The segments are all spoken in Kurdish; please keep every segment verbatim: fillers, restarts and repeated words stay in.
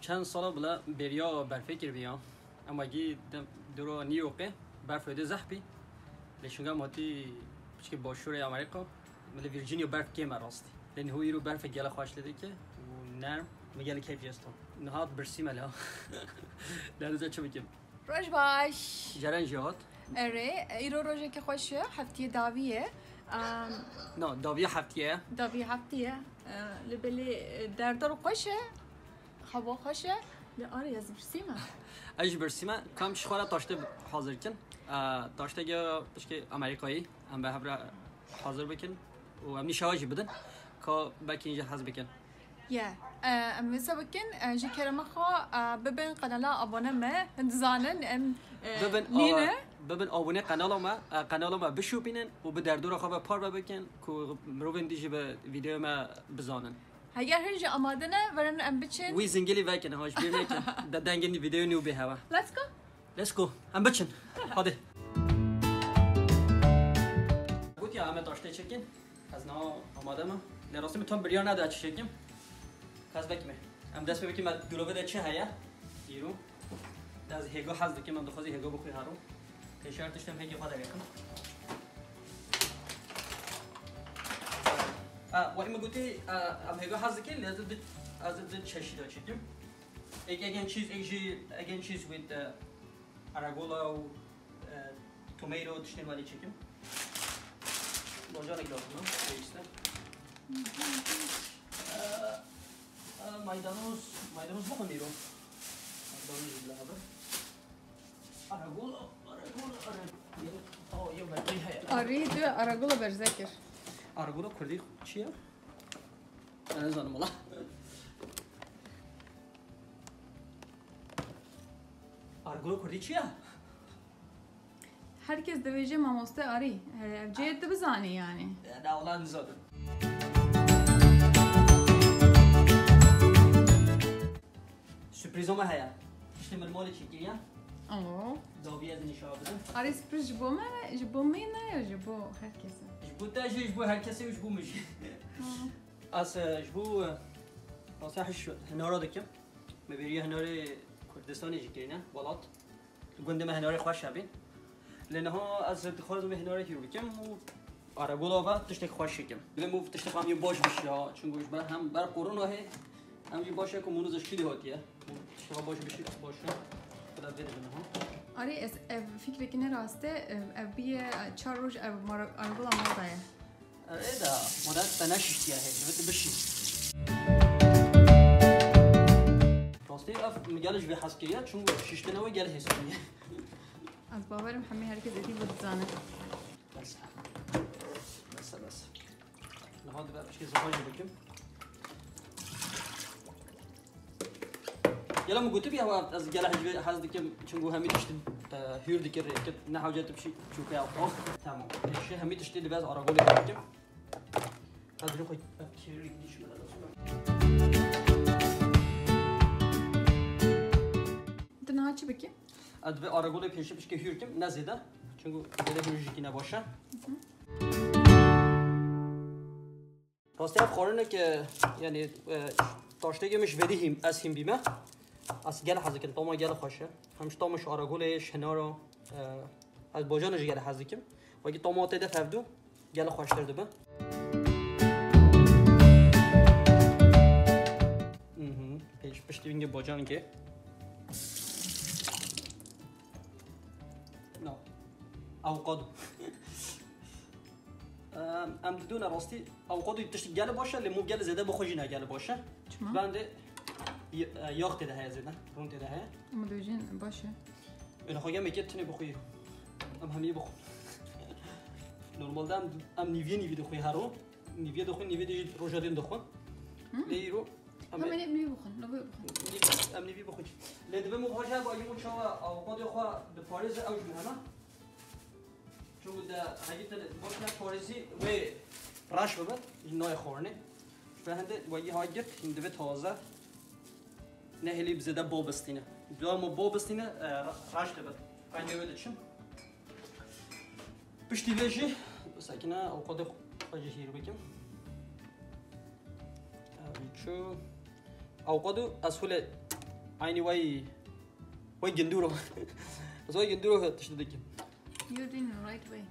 Çend sala bila bêriya berfê kiribiya. Em wegî dem dûra New Yorkê berf wêdê zehf bî. Lê şûnge em hatî piçkî başûrê Amerîka. Milê Virginia berf kêm e rastî. Lê niho îro berfek gelek xweş lê dike û nerm. Min gelek keyf jê sto. Niha birsî me lê. Lê ez çi bikim? Roj baş. Ceren jî hat. Erê, îro rojekî xweş e, heftiyê dawî ye. Em, No, daviya heftiyê ye. Daviya heftiyê. E, li belê, e, derdor xweş e. Hava xweş e. Li arê ez birsî me. Ez jî birsî me. Kam ji xwe re taştê hazir kin. E, taştê ge pişkê Amerîkayî. Em bi hev re hazir bikin. Û em nîşawa jî bidin. Ka belkî jî hez bikin. Ye. E, em wisa bikin, e, ji kerema xwe, e, bibin kanala abone me. Hûn dizanin, em, e, Bibin, nîne. a-, bibin abone kanala me, e, kanala me bişopînin û bi derdora xwe ve parve bikin ku mirovên dî jî bi vîdeoya me bizanin. Heger hûn jî amade ne, verin em biçin. Wî zingilî vekin, ha, ji bîr nekin. De dengên vîdeoya nû bê hewa. Let's go. Let's go. Em biçin. Hadi. Gotiya em ê taştê çekin. Ez niha amade me. Lê rastî min tam biryar neda çi çekim. Kes vekime. Em dest pê bikin me dolabê de çi heye? Îro. Ez hêgo hez dikim, em dixwazî hêgo bixwî hero. Pêşer tişt em hêgê xwe de vekim. Ha, wek min gotî, e, em hêgo hez dikin, lê ez ê di, ez ê di çeşî de çekim. Êk egg and cheese, êk jî egg and cheese with, e, aragola û, e, tomato tiştên welê çekim. Bacanek lazim e, pêwîste. E, e, maydanoz, maydanoz bixwin îro. Maydanoz jî bila hebin. Aragola, aragola, aragola. Oh, yew merqî heye. Arî tu aragola berze kir. Aragola kurdî çi ye? Ez nizanim wala. Argola kurdî çi ye? Herkes dibêje mamoste Arî. He, ev cihê tu bizanî yani. Ya, na, wala nizanim. Sürprîza me heye. Tiştê min malê çêkiriye. Oo. Daviya ez nîşa bidim. Arî, sürpriz ji bo me, ji bo me ne ya ji bo her kesî? Ji bo te jî, ji bo her kesî û ji bo min jî. Hı. Ez, e, ji bo, e, rastî hiş hinara dikim. Me bêriya hinarê Kurdistanê jî kirine, welat. Gundê me hinarê xweş hebîn. Lê niha ez dixwazim vê hinarê hîr bikim û aragola ve tiştek xweş çêkim. Divê mû tiştek em yê baş bişiya, çunku ji ber hem ber korona hê, hem jî baş e ku mûnû zişkî dê hatiye. Tiştek baş bişî, baş e. Bila vê de niha. Arî, ez ev fikreke ne rast e, ev, ev bîye çar roj ev mara-, aragola mala daye. Erê da, mara te neşiştiye hê, divê tu bişî. Rastî ev min gel ji vê hez kiriye, çunku şiştine wê gel hêsaniye. Ez bawerim hemî herkes êdî vê dizane. Bes. Bes, bes. Niha divê piçkê ziva jî bikim. Gela min gotibiya hewa ez gela hicvê hez dikim, çunku hemî tiştî, e, hûr dikir, rêkir, ne hewce tu bişî çûke ya xwe. Tamam. Pêşê hemî tiştî divê ez aragolê bikim. Ez rê xwe, e, kêrî dîşim lazim. Tu niha çi bikî? Ez divê aragolê pêşê pişkê hûr kim, ne zêde. Çunku zêde hûr jî ne baş e. Hı hı. Rastî ev xwarinek, e, yanî, e, taştêkê min ji verî hîm, ez hîm bîme. Ez gel hez dikim, tama gel xweş e. Hem ji tama ji aragolê, ji hinara, e, ez bojana jî gel hez dikim. Wekî tama tê de fevdû, gel xweştir dibe. Mhm, pêş, piştî vingê bocankê. No. Avokado. Em, em didûne rastî avokado tiştî gelê baş e, lê mû gelê zêde bixwe jî ne gelê baş e. Çima? Ben de y-, e, yax tê de heye zêde, rûn tê de heye. Ama dojên baş e. Êna xwe yemekê tinê bixwî. Em hemî bixwin. Normalde em, em nîviyê nîvî dixwî her roj. Nîviyê dixwin, nîviyê de jî roja din dixwin. Hı. Lê îro em Hemen hep nîvî bixwin, nîvî bixwin. Nîvî, em nîvî bixwin. Lê divê min xwe jî heba yî min çawa avokado xwe diparêze ew jî min hema. Çunku de hegî te boş ne parêzî wê reş bibe, nayê xwarinê. Ji ber hindê wegî ha girt, hîn divê taze. Nehêlî bi zêde bo bistîne. Dua ma bo bistîne, e, reş dibe. Rengê wê diçin. Piştî vê jî, sekine, avokado xwe jî hîr bikim. Ev çû. Avokado ez hûlê Aynî way, way ginduro. Ez way ginduro tişt dikim. You're doing the right way.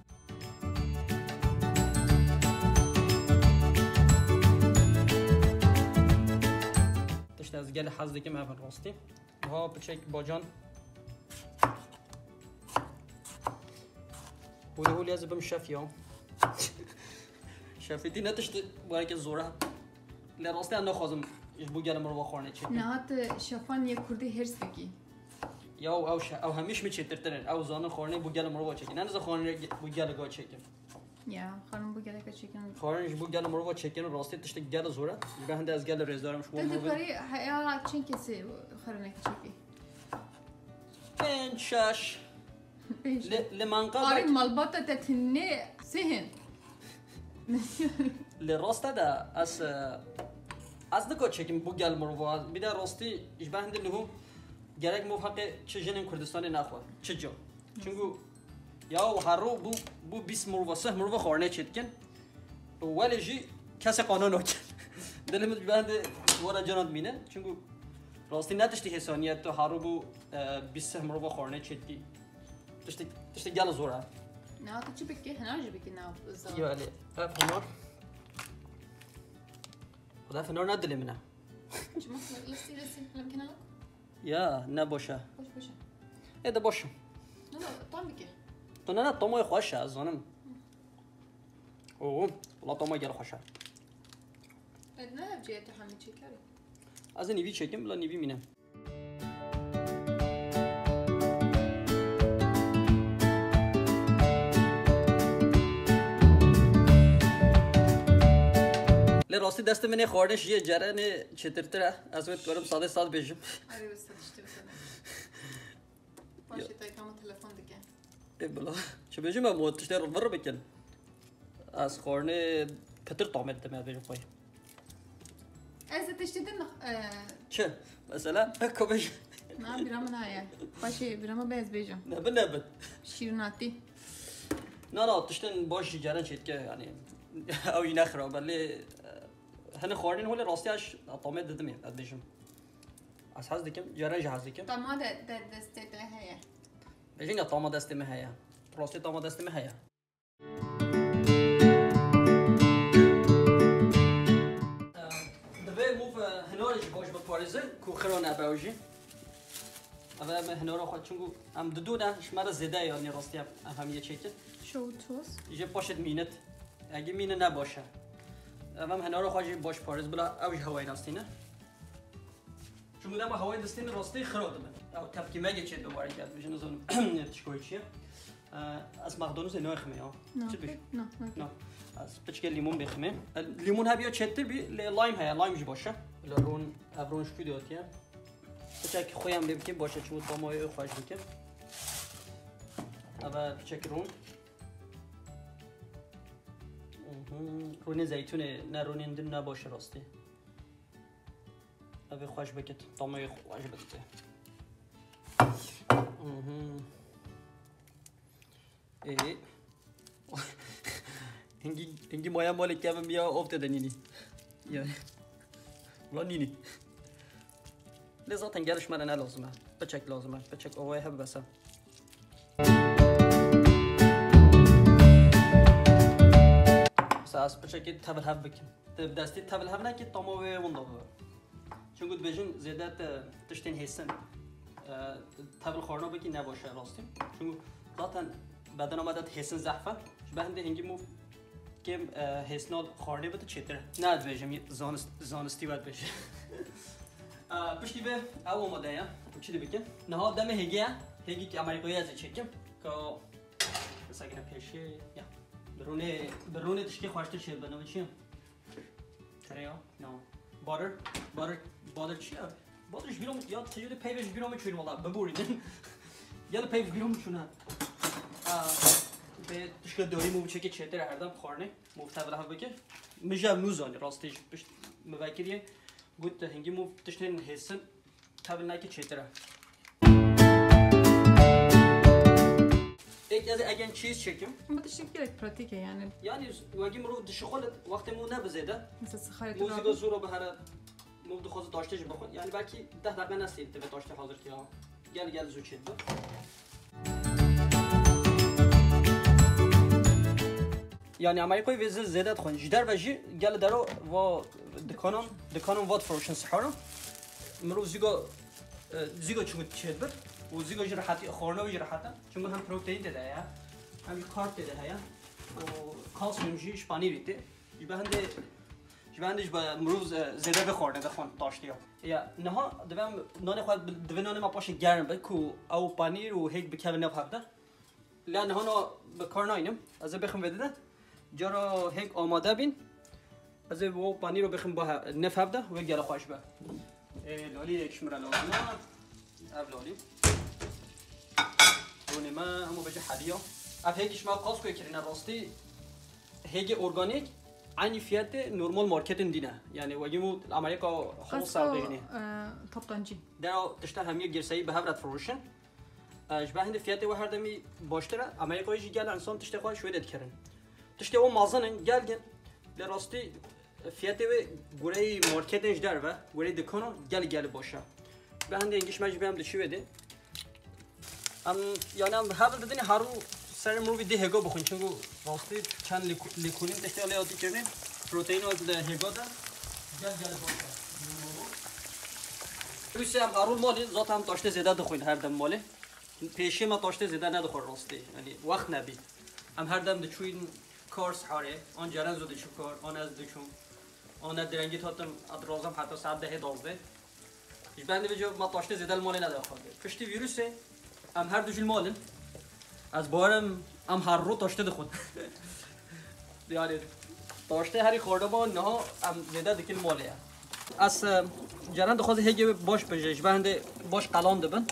Tişt ez gelek hez dikim, ev rastî. Ha, piçek bacan. Hûlê hûlê ez bim şef ya. Şefîtî ne tişt, belkî zor e. Lê rastî em naxwazim ji bo gelê mirova xwarinê çêkim. Niha tu şefan yê kurdî hêrs dikî. Ya ew şe-, ew hemîş min çêtirtir in. Ew zanin xwarinê bo gelê mirova çêkin. Ne niza xwarinê bo gelê ga çêkin. Ya, xwarin bo gelek çêkin. Xwarin ji bo gelê mirova çêkin rastî tiştek gelek zor e. Ji ber hindê ez gelek rêzdar im ji bo Te mirovê. dikarî heya çend kesî xwarinekî çêkî? Pênc, şeş. Pênc. Li, li manqal Arê belkî. Malbata te tune sê hin. Li rastê de ez, e, ez nika çêkim bo gelê mirova. Bir de rastî ji ber hindê niho gerek mirov heqê çi jinên Kurdistanê nexwe. Çi ca. Çunku ya her ro bo, bo bîst mirova, sih mirova xwarinê çêdikin. Welê jî kesê qana nakin. Dilê min ji ber hindê were cana dimîne. Çunku rastî ne tiştî hêsanî ye tu her ro bo, e, bîst sih mirova xwarinê çêdikî. Tiştê, tiştê gelek zor e. Na tu çi bikî? Hinar jî bikî nav zor. Ya lê ev hinar. Xuda hinar ne dilê min e. Çima listî listî lim kenal? Ya ne baş e. Baş baş. Ê de baş e. No no tam bikî. Tu ne ne tama xweş e, ez zanim. Oo, wala tama gelek xweş e. Ed ne hevceye tu hemî çekerî? Ez ê nîvî çêkim, bila nîvî mîne. Lê rastî destê min ê xwarinê ji yê cerenê çêtirtir e. Ez wê dikarim sadê sad bêjim. Erê wisa tiştê bisene. Paşê te kama telefon dike. Ê bila. Çi bêjim em o tiştê vir bikin. Ez xwarinê pitir tamê didim ez bêjim xwe. Ez de tiştê din e, Çi? Mesela ko bêjim. Na bira min heye. Paşê bira min be ez bêjim. Nebin nebin. Şîrnatî. Na na tiştên baş ji ceren çêdike yani. Ew jî ne xirab e lê, e, hene xwarinên holê rastî ez tamê didim ez bêjim. Ez hez dikim, ceren jî hez dikim. Tama de, de destê te heye. Bêjin ya tama destê me heye. Rastî tama destê me heye. Divê mûv, e, hinarê jî baş biparêzin ku xira nebe ew jî. Ev em hinara xwe çunku em didu ne ji me re zêde ye, yanî rastî em, em hemiyê çêkin. Şewtos. Jê paşê dimînit. Egî mîne ne baş e. Ev em hinara xwe jî baş parêz bila ew jî hewayê nastîne. Çunku dema hewayê distîne rastî xira dibe. Ew tepkî me geçê bi warê kerd. Bijin nizanim tişkoyê çi ye. E, ez mexdonusê naximê ya. Çi bêj? Na, na. Na. Ez piçke lîmon bêximê. E, lîmon hebiya çêtir bî, lê lime heye, lime jî baş e. Lê ron, ev ron ji ku dihatiye? Piçek xuyam lê bikin, baş e, çimû tamayê xweş bikin. Ev e piçek ron. Mhm. Ronê zeytûnê, ne ronên din ne baş e rastî. Ev ê xweş bikit, tamayê xweş bikit. Mhm. Ê. Hingî, hingî maya malê kevin biya ov tê de nînî. Yani. Ulan nînî. Lê zaten geliş me re ne lazim e. Piçek lazim e. Piçek ovayê hebe bes e. Mesela ez piçekê tevil hev bikim. Te bi destî tevil hev nekî, tama wê winda bibe. Çunku dibêjin zêde te tiştên hêsin, e, tevil xwarina bikî ne baş e rastî. Çunku zaten bedena me de hêsin zehf e. Ji ber hindê hingî mûv kêm, e, hêsina xwarinê bide çêtir e. Ne dibêjim, zanist-, zanistî we dibêjim. E, piştî vê ew amade ye. Çi dibikin? Niha demê hêgê ye. Hêgî ki Amerîkayê ez ê çêkim. Ka sakine pêşê ya. Bi rûnê, bi rûnê tişkê xweştir çê bibin. Ew çi ye? Tereyağı? No. Butter? Butter, butter çi ya? Butter ji bîra min, ya teyê de peyvê ji bîra min çûn wala, biborînin. Gelek peyv ji bîra min çûne. Aa, bê tişka dorî mûv çekê çêtir e, her dem xwarinê. Mûv tevil hev bike. Min jî ev nû zanî, rastî jî pişt min vekiriye. Got te hingî mûv tiştên hêsin. Tevil neke çêtir e. Êk ez egen cheese çekim. Ama tiştek gerek pratik e yani. Yani wekî mirov dişixule wextê mû ne bi zêde. Mesela sıxarê Mûzîka zûra bi here. Mûv dixwaze taştê jî bixwe. Yani belkî deh deqe nesî divê taştê hazir kira. Gel gel zû çêdibe. Yani Amerîkayê vê zê-, zêde dixwin. Ji derve jî gel dero va dikanan, dikanan va difroşin sihara. Mirov zîga, e, zîga çû çêdibir. Û zîga jî rehetî, xwarina wî jî rehet e. Çimkî hem proteîn tê de heye, hem jî karb tê de heye. Û kalsiyum jî ji panîrî tê. Ji be hindê, ji be hindê ji be mirov ze-, zêde bixwarine, dixwin taştiya. Ya, niha divê em nanê xwe bi-, divê nanê me paşê germ be ku ew panîr û hêk bikevin nav hev de. La niha na bi kar naynim. Ez ê bêxim vê dide. Cara hêk amade bîn. Ez ê bo panîro bêxim ba he-, nav hev de, wê gele xweş be. Ê, lalî yek ji min re lazim e. Ev lalî. Ronê me hemû bêje hediya. Ev hêgî ji me Costco kirine rastî. Hêgê organîk, eynî fiyatê normal marketên dî ne. Yani wegî mû Amerîka wholesale dibêjinê. E, toptancî. Dera tişta hemiya girseyî bi hev re difroşin. E, ji ber hindê fiyatê we her demî baştir e. Amerîkayê jî gel insan tiştê xwe ji wê de dikerin. Tiştê wan mezin in, gel gel. Lê rastî fiyatê wê gureyê marketên ji derve, gureyê dikanan gel gel baş e. Ji ber hindê giş me jî bêm diçî wê de. Em, yani em hebil didin her û serê mirovî dê hêga bixwin. Çimkî rastî çend lêko-, lêkolîn tiştê lê hatî kirinê. Proteîn û li hêga de gel gel baş e. Wî em her û malê zaten em taştê zêde dixwin her dem malê. Pêşê me taştê zêde nedixwe rastî. Yani wext nebî. Em her dem diçûn kar siharê. An Ceren zû diçû kar, an ez diçûm. An ez direngî hatim, ez dirazim heta saet dehê duwazdeh. Ji ber vê me taştê zêde li malê nedixwe. Piştî vîrusê em her du jî li mal in. Ez bawerim em her ro taştê dixwin. Yani taştê herî xwarina me niha em zêde dikin malê ye. Ez, e, Ceren dixwaze hêgê wê baş bije, ji ber hindê baş qelan dibin.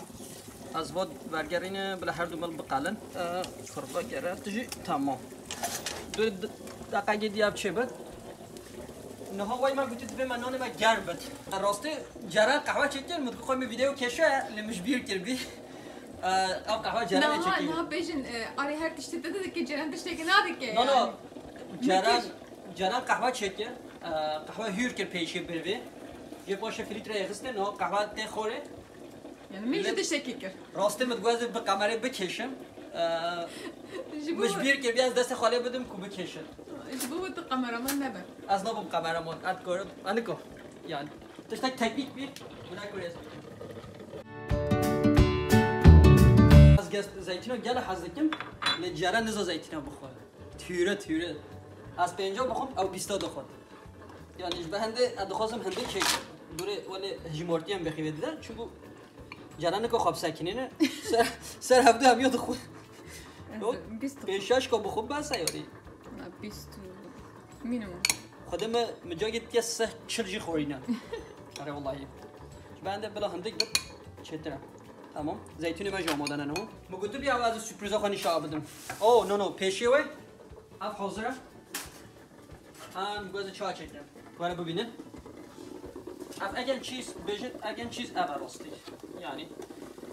Ez va wergerîne bila her du mal biqelin. E, kurba gere, tu jî tamam. Du d-, deqegê diye ev çê bit. Niha wey me gotî divê me nanê me germ bit. Rastî Ceren qehwe çêkir, min dixwe me vîdeo keşe, lê min ji bîr kir bî. E, ev qehwe Ceren çêkir. Niha bêjin, e, arê her tiştê te dike, Ceren tiştekî nadike. No, no. Ceren, Ceren qehwe çêkir. E, qehwe hûr kir pêşê birvê. Jê paşê filtreyê xiste, niha qehwe tê xorê. Yani min jî tiştekî kir. Rastî min dixwaze bi kamerê bikêşim. E, ji bo min ji bîr kir, bîya ez destê xwe lê bidim ku bikêşin. Ji bo tu kameraman nebe. Ez nabim kameraman, ez dikarim, ez nikim. Yani, tiştek teknîk bî, buna göre ez bikim. Ez ges-, zeytîna gele hez dikim, lê Ceren niza zeytîna bixwe. Tûre, tûre. Ez pênca bixwim, ew bîsta dixwe. Yani, ji ber hindê, ez dixwazim hindê kêk. Durê, welê hijmartî em bixî vê dide. Çimkî Ceren nika xwe bisekinîne. Ser, ser hevdu hemiya dixwe. Ez Yok, bîst dixwim. Pênc şeş ka bixwim bes e yani. Na, bîst û minimum. Xwedê me, me cagê tiya seh çil jî xorîne. Are wellahî. Ji ber hindê bila hindik bit çêtir e. Tamam. Zeytûnê me jî amade ne niho. Min gotibî ew ez ê surprîza xwe nîşa bidim. Oh, no, no, pêşê wê. Ev hazir e. Em guhê çawa çêkirin. Were bibînin. Ev egg and cheese bêjin, egg and cheese ev e rastî. Yani,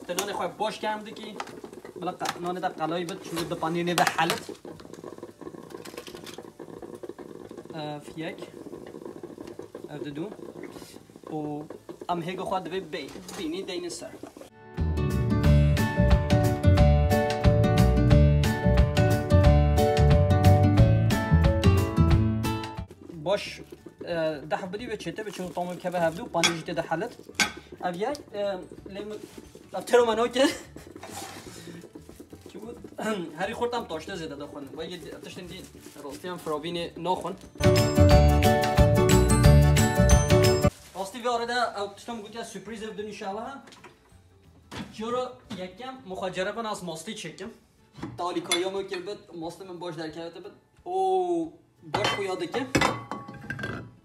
te nanê xwe baş germ dikî. Bila qe-, nanê de qelayî bit, çimkî di panîrê de helit. Ev yek. Ev didu. Û em hêga xwe divê bê-, bînî deynin ser. Baş, e, deh bidî ve çêtir be, çimkî tamam keve hevdu, panîr jî tê de helit. Ev yek, e, lê min, ev tero me nake. Çimkî herî xurt em taştê zêde dixwin. Wê yê di-, tiştên dî rastî em firavînê naxwin. Rastî vê arê de ew tişta min gotiye surprîz ev din înşallah. Cara yekem min xwe ceribin ez mastî çêkim. Talîkariya min kir bit, mastî min baş derkevite bit. O baş xuya dike.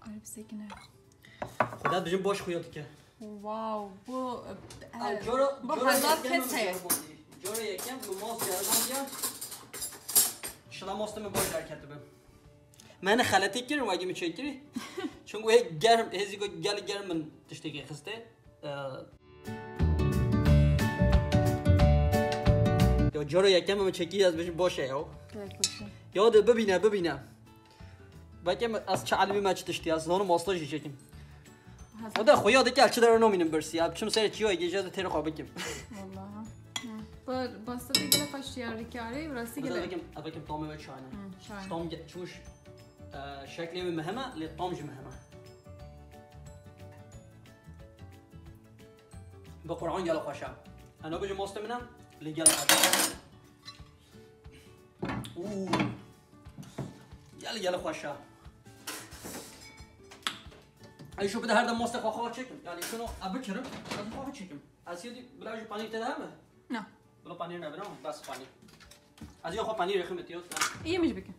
Arif sekine. Xuda dijim baş xuya dike. Wow, bu, e, Ew cara, bu cara hezar yekem kes min heye. Cara yekem min mast ceribandiya. Şila mastê min baş derketibe. Me ne xeletî kirin, wegî min çêkirî. Çimkî hê germ, hêzî ku gel germ min tiştekî xiste. Ee, Ya cara yekem min çekî ez bêjim baş e ya. Gelek baş e. Ya de bibîne, bibîne. Belkî ez çi elmî me çi tiştî, ez zanim asta jî çekim. Ha, O da xuya dike, çi dere nomînim birsî. Ya biçim ser çiyo gece de têrê xwe bikim. Vallahi. Hı. Bu basta da gele xweş ya rikare, burası Mesela gele. Bakayım, bakayım tam evet şahane. Hı, şahane. Tam ge- çimuş e, şeklê wê miheme, lê tam jî miheme. Bi Quran gel xweşe. Ena bêje mostê min e, lê gel xweşe. Uuu. Gel gel xweşe. Ay şu bir de her de mostê xwe xwe çekim. Yani şunu abi çekim. Abi xwe çekim. Asiye di biraz şu panir te daha mı? Na. Bila panir ne bina, bas panir. Asiye xwe panir rexim etiyor. İyiymiş bakın.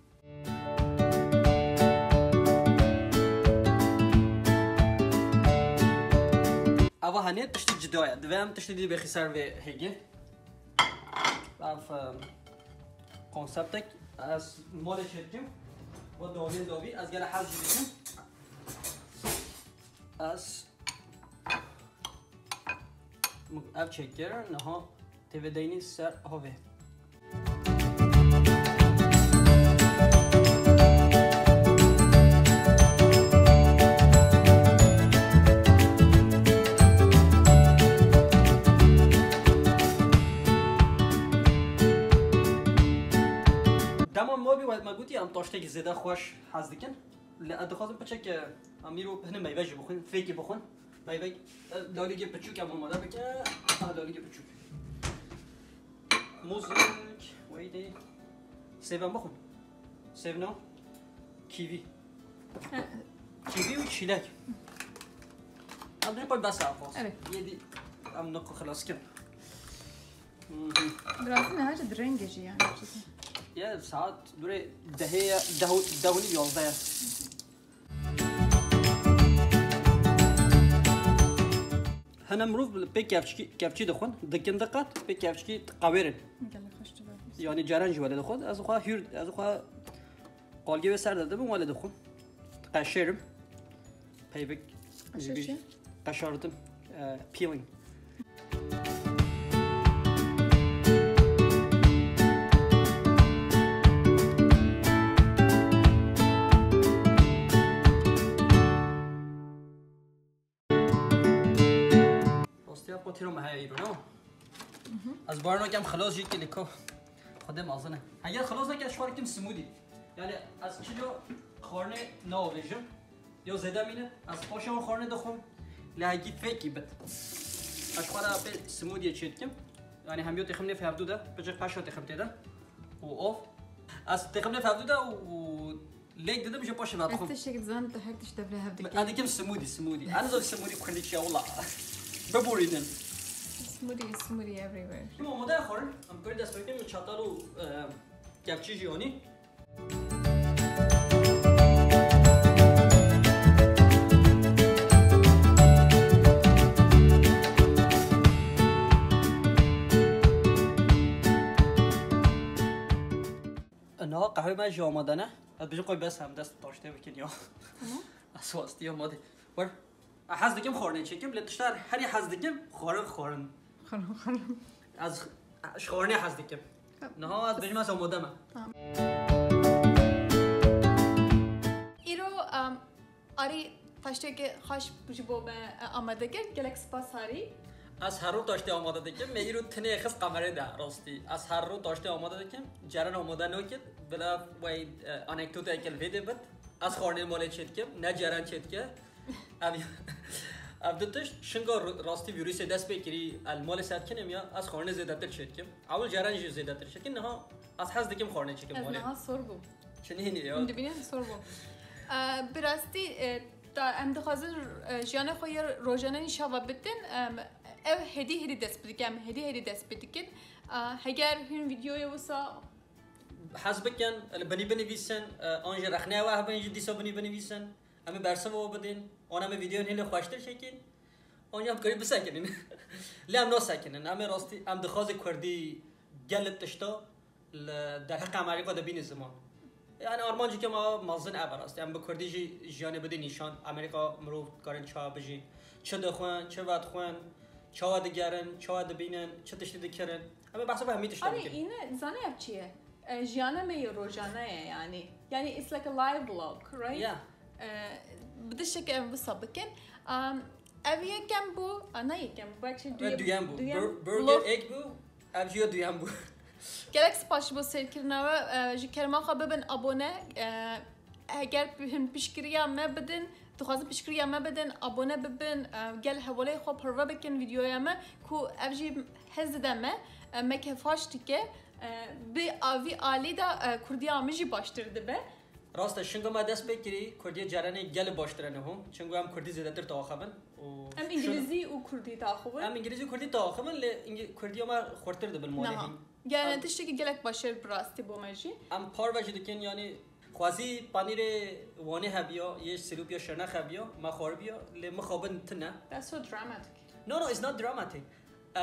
Ava hani tiştî cida ye. Divê em tiştî dî bêxî ser vê hêgê. Ev, em, konseptek ez molê çêdikim. Bu dovî dovî ez gele hez jî dikim. Ez ev çêkir, niha têvê deynî ser havê. Dema mabî we me gotî em taştekî zêde xweş hez dikin. Lê ez dixwazim piçek, e, em îro hine meyve jî bixwin, fêkî bixwin. Meyve, e, lalîgê piçûk em amade bike. Ah, lalîgê piçûk. Muzek, weytê. Sêv em bixwin. Sêv no? Kîvî. Kîvî û çîlek. Em dê koy bes xwast. Evet. Yedi em niko xilas kim. Biraz ne hacı direnge jî yani. Ya saat dure dehê ya, dehu, dehuni yolda ya. Hene mirov pê kevçikî, kevçî dixwin, dikin diqat, pê kevçikî qawêrin. Gel hoş tu Yani ceren jî wele dixwin. Ez xwe hür, ez xwe qalgê wê ser de dibim wele dixwin. Qeşêrim. Peyvek. Qeşer çi? Qeşardim. E, peeling. Rastî ya potîro me heye îro, ne? Ez bar nakem xilas jî kilîko. Xwedê mazin e. Heger xilas neke, ez xwar kim smoothie. Yani ez çilo xwarnê naavêjim. Yo zêde mîne, ez paşa wan xwarnê dixwim. Lê hegî fêkî bit. Ez xwara pê smoothie çêdikim. Yani hem yo têxim nê fevdû de, piçek qeşa têxim tê de. Û of. Ez têxim nê fevdû de û, û lêk didim ji paşê ve Ez dixwim. Tiştek dizanim tu her tişt dev li hev Ez dike. dikim smoothie, smoothie. Ez zor smoothie kurdî çiya wala. Biborînin. Smoothie, smoothie everywhere. Kim amade xwarin? Em kurî dest pê min çatal û e, kepçî jî anî. Niha qehwê me jî amade ne. Ez bijî qoy bes em dest taştê bikin ya. Tamam. Ez wastiya madê. Wer. Ez hez dikim xwarinê çêkim, lê tişta herî hez dikim xwarin xwarin. Xwarin xwarin. Ez ji xwarinê hez dikim. Niha ez bêjim ez amade me. Tamam. Îro, em, Arî taşteke xweş ji bo me, e, amade kir. Gelek spas Arî. Ez her rû taştê amade dikim, me îro tinê xist kamerê de rastî. Ez her rû taştê amade dikim, ceren amade nokir, bila wey, e, anekdoteke li vê de bit. Ez xwarinê malê çêdikim, ne ceren çêdike. Ev, ev du tişt, şinga ru-, rastî vîrusê dest pê kirî, el malê sedkinim ya, ez xwarinê zêdetir çêdikim. Ewil ceren jî zêdetir çêdikim, niha ez hez dikim xwarinê çêkim Ez malê. Niha sor bûm. Çinî hînî ya. Min dibîne sor bûm. E, bi rastî, e, ta em dixwazin, e, jiyana xwe ya rojane nîşava bitin, em, ew hêdî hêdî dest bidikin, em hêdî hêdî dest bidikin. E, heger hûn vîdeoya wisa Hez bikin, li binî binivîsin, e, an jî rexneya we hebin jî dîsa binî binivîsin. Em ê bersiva we bidin, an em ê vîdeoyên hêlê xweştir çêkin, an jî em dikarî bisekinin. Lê em nasekinin, em ê rastî, em dixwazê kurdî gelek tişta li derheqê Amerîka de bînin ziman. Yani armanceke me mezin ev e rastî. Em bi kurdî jî jiyanê bidin nîşan. Amerîka mirov dikarin çawa bijîn. Çi dixwin, çi vedixwin, çawa digerin, çawa dibînin, çi tiştî dikirin. Em ê behsa vê hemî tiştan Arî bikin. Îne, zanî ev çi ye? E, jiyana me yê rojane ye yani. Yani it's like a live vlog, right? Ya. E, bi tiştekî em wisa bikin. Um, Ev yekem bû. A, ne yekem bû. Belki Ve duyen bû. Bur- Burger egg bû. Ev jî duyen bû. Gelek spas ji bo sêrkirina we. E, ji kerema xwe bibin abone. E, eger hûn piştgiriya me bidin, dixwazin piştgiriya me bidin, abone bibin, e, gel hevalê xwe parve bikin videoya me ku ev jî hez dide me, e, me kêfxweş dike. E, bi avî alî de, e, kurdiya min jî baştir dibe. Rast e, şingo me dest pê kirî, kurdiyê caranê gelê baştir e niho. Çingo em kurdî zêdetir taxibin. Û Em îngilîzî û kurdî taxibin. Em îngilîzî kurdî taxibin, lê îngî- kurdiya me xurtir dibin malê Niha. hîn. Gerçekten tiştekî gelek baş e bi rastî bo me jî. Em parve jî dikin, yanî xwezî panîrê Wanê hebiya, yê Silûpiya Şirnex hebiya, me xwaribiya, lê mixabin tune. That's so dramatic. No, no, it's not dramatic. Eh,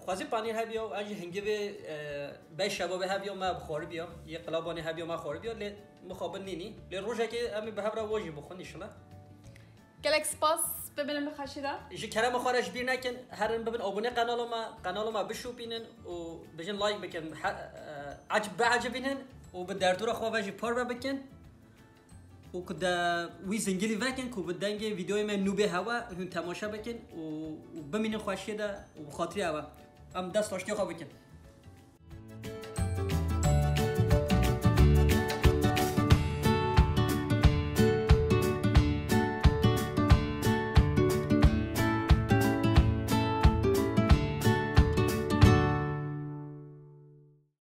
xwezî panîr hebiya, ez jî hingivê, eh, bey şebabê hebiya, me bi xwaribiya, yê Qilabanê hebiya, me xwaribiya, lê mixabin nînî. Lê rojekê em ê bi hev re wajî bixwin, înşallah. Gelek spas, bibînin bi xweşî de. Ji kerema xwe re ji bîr nekin, herin bibin abone qenala me, qenala me bişopînin û bijin like bikin, he- e, ecib biecibînin û bi derdora xwe ve jî parve bikin û ku de wî zingilî vekin ku bi dengê vîdeoyê me nû bê hewe hûn temaşe bikin û, û bimînin xweşiyê de û bi xatirê hewe. Em dest raştê xwe bikin.